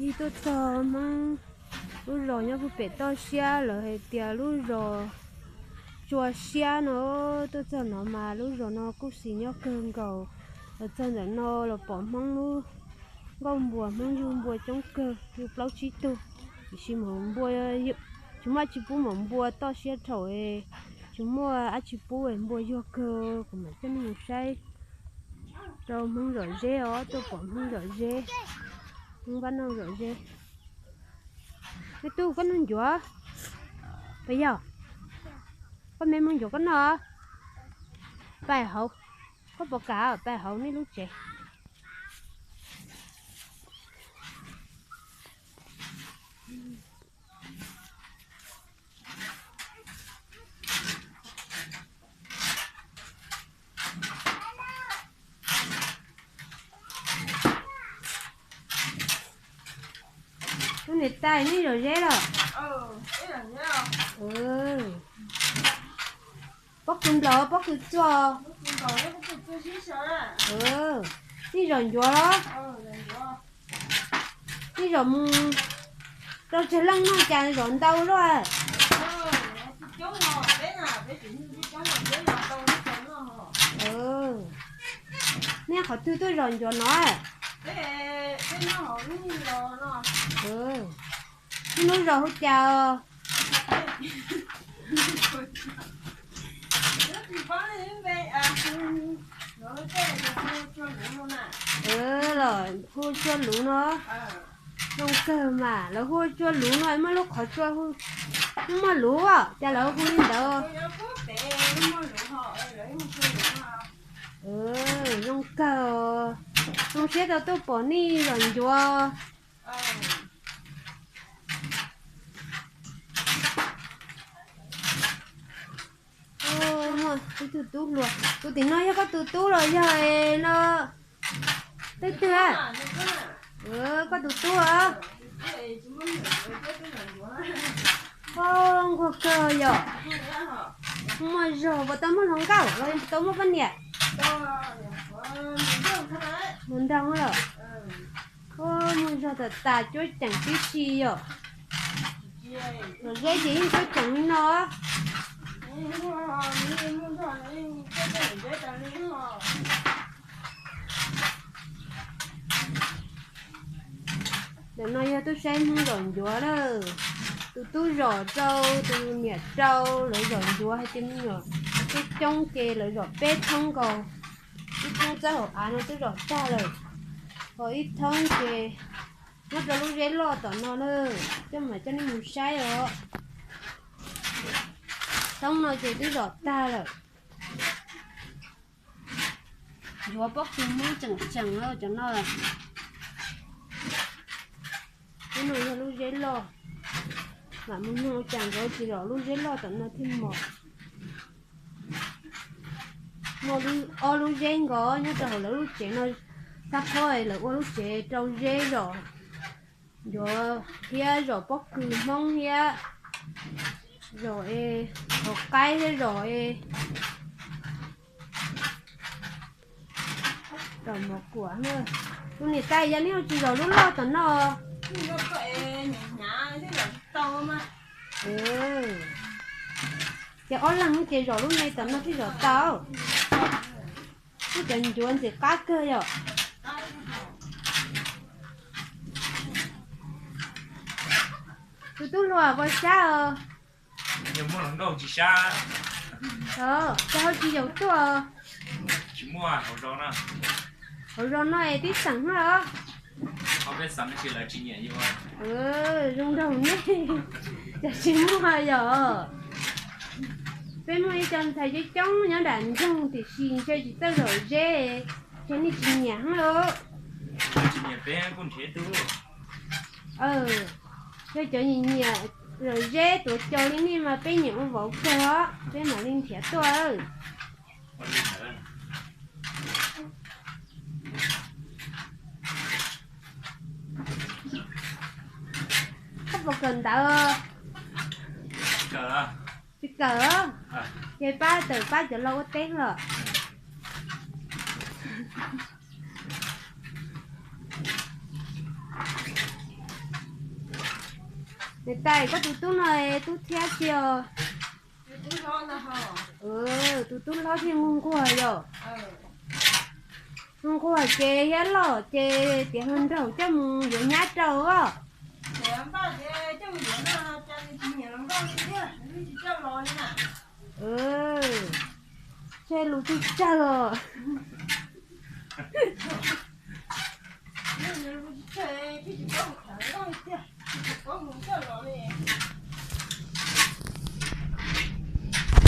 Tuaj txog Hmoob lub zos nyob puag pem toj siab, lawv hais tias lub zos Tsua Siab no. Tuaj txog no mas lub zos no kuj xis nyob kawg nkaus. Los txog ntawm no los pom Hmoob lub nkauj npua, Hmoob yug npua coob kawg, yug plaub tsib tug. Tiam sis maum npua, tsis muaj dab tsi pub maum npua, toj siab dhau, tsis muaj dab tsi pub, npua yuag kawg. Kuv mam coj nej mus saib rau Hmoob zom zeb os, tuaj pom Hmoob zom zeb, Hmoob Pab Noog zom zeb. Me tub, koj noj ncuav puas yog? Koj me muag ncuav koj noj. Pais hauv, koj puas kam pais hauv nej lub tsev? Tus niam tais, nej zom zeb los? Pob kws nplaum, pob kws txuag? Nej zom ncuav los? Nej zom mus rau tsawg leej noj cas zom ntau luaj? Nej qhov twg tuaj zom ncuav no? Nej lub zos hu cas? Los hu Tsua Luv no. Zoo kawg mas, lawv hu Tsua Luv no, muaj lub qhov tsua, muaj luv, cas lawv hu li ntawd. Zoo kawg, zoo siab tau tuaj pom nej zom ncuav. Ib tug tub hluas, tus tim no yog koj tus tub los yog no? Twb twg? Koj tus tub os. Nquag kawg yom. Muaj zog, puas tau muaj hluas nkauj los tau muaj poj niam? Mus nrog lawm. Muaj zog tas tas, cuab ceem tib si yom. Zom zeb ces yeej cuab ceem li no. Ntawm no yog tuaj saib Hmoob zom ncuav lawm. Tus tub zom rau, tus niam rau, lawv zom ncuav hais tias me nyuam coob coob ces lawv zom peb thoob nkaus. Ib thoob txawb hauv av no twb zom tag lawm. Ho ib thoob ces nyob rau lub zeb loj tom no na, coj mam coj nej mus saib os. Thoob no ces twb zom tag lawm. Ncuav pob kws Hmoob tseem tseem cov no. Lub no yog lub zeb loj, mam mus nug ua cas nkawd tsis zom lub zeb loj tom no thiab mog. Muaj ob lub zeb nkaus nyob rau hauv lawv lub tsev no, tag phob lawv ua lub tsev rau zeb zom ncuav thiab zom pob kws Hmoob thiab zom es hauv qaib thiab zom es zom mov kuam. Tus niam tais, yog nej tsis zom lub loj tom no, ces ob leeg ces zom lub me tom no thiaj zom tau. Muaj cov ncuav ntxim qab kawg yom. Tus tub hluas, koj sab os. Yog muaj hluas nkauj tsis sab. Cas ho tsis yaum tuaj? Tsis muaj hauv zos no. Hauv zos no es tib xeem no los? Ho peb xeem no ces lawv tsis nyiam yuav. Zoo nraug nej, cas tsis muaj yom. Peb muaj ib co ntxhais coob coob nyob nram nroog tiam sis ntshe tsis txawj zom zeb, ntshe nej tsis nyiam heev lauj. Lawv tsis nyiam peb kuj nrhiav tub. Yog cov nyiam nyiam zom zeb tuav cos li nej mas peb nyiam ua vauv kawg os, peb mam li nrhiav tuaj. Koj puas kawm ntawv? Tsis kawm, ces pab tawm pab cov laus ua teb los. Niam tais, koj tus tub no tub thiab tsis os? Tus tub hlob thiaj nquag nquag yom? Nquag nquag ces thiab los ces tias hluas nraug coj mus yuav nyab rau os. Tseg lus tsis tsawg os.